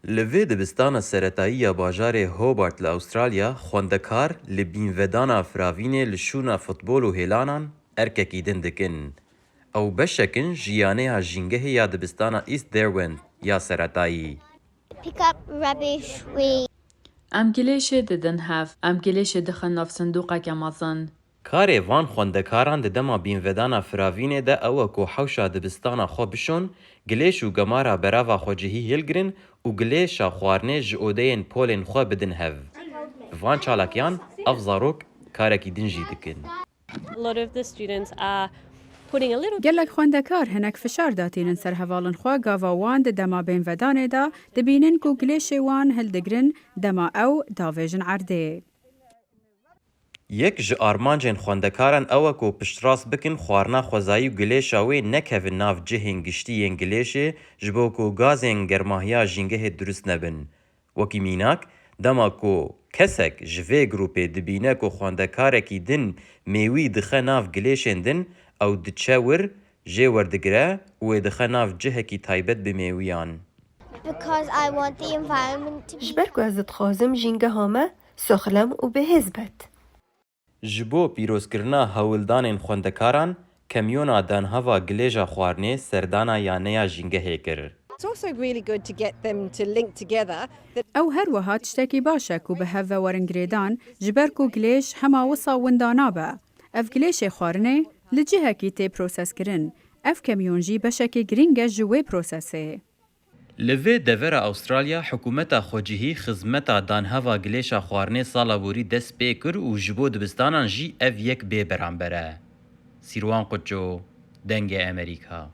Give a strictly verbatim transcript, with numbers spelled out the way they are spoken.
Li vê dibistana seretayî ya bajarê Hobart li Awustralya, xwendekar li bînvedana firavînê li şûna futbol û hêlanan erkekî din dikin. Ew beşek in ji yaneya jîngehê ya dibistana East Derwent ya seretayî. Pick up rubbish. We Em gilêşê didin hev. Em gilêşê dixin nav sindoqeke mezin. Karê van xwendekaran di dema bînvedana firavînê de ew e ku hewşa dibistana xwe bişon, gilêş û gemara berava xwecihî hilgirin û gilêşa xwarinê ji odeyên polên xwe bidin hev. Bi van çalakiyan ev zarok karekî din jî dikin. A lot of the students are putting a little Gelek xwendekar hinek fişar datînin ser hevalên xwe gava wan di dema bênvedanê de dibînin ku gilêşê wan hildigrin dema ew davêjin erdê. Yek ji armancên xwendekaran ew e ku piştrast bikin xwarina xwezayî û gilêşa wê nekevin nav cihên giştî yên gilêşê ji bo ku gazên germahiya jîngehê durust nebin. Wekî mînak, dema ku kesek ji vê grûpê dibîne ku xwendekarekî din mêwî dixe nav gilêşên din, ew diçe wir, jê werdigire û wê dixe nav cihekî taybet bi mêwiyan. Because I want the environment to be Ji ber ku ez dixwazim jîngeha me saxlem û bihêz bet. Ji bo pîrozkirina hewldanên xwendekaran, Kemyona Danhava Gilêja Xwarinê serdana yaneya jîngehê kir. It's also really good to get them to link together that Ew her wiha tiştekî baş e ku bi hev ve werin girêdan, ji ber ku gilêş hema wisa winda nabe. Ev gilêşê xwarinê li cihekî tê proseskirin. Ev kemyon jî beşekê girîng e ji wê prosesê. Li vê devera Awustralya, hikûmeta xwecihî xizmeta danheva gilêşa xwarinê sala borî dest pê kir û ji bo dibistanan jî ev yek bê beramber e. Sîrwan Quço, Dengê Emerîka.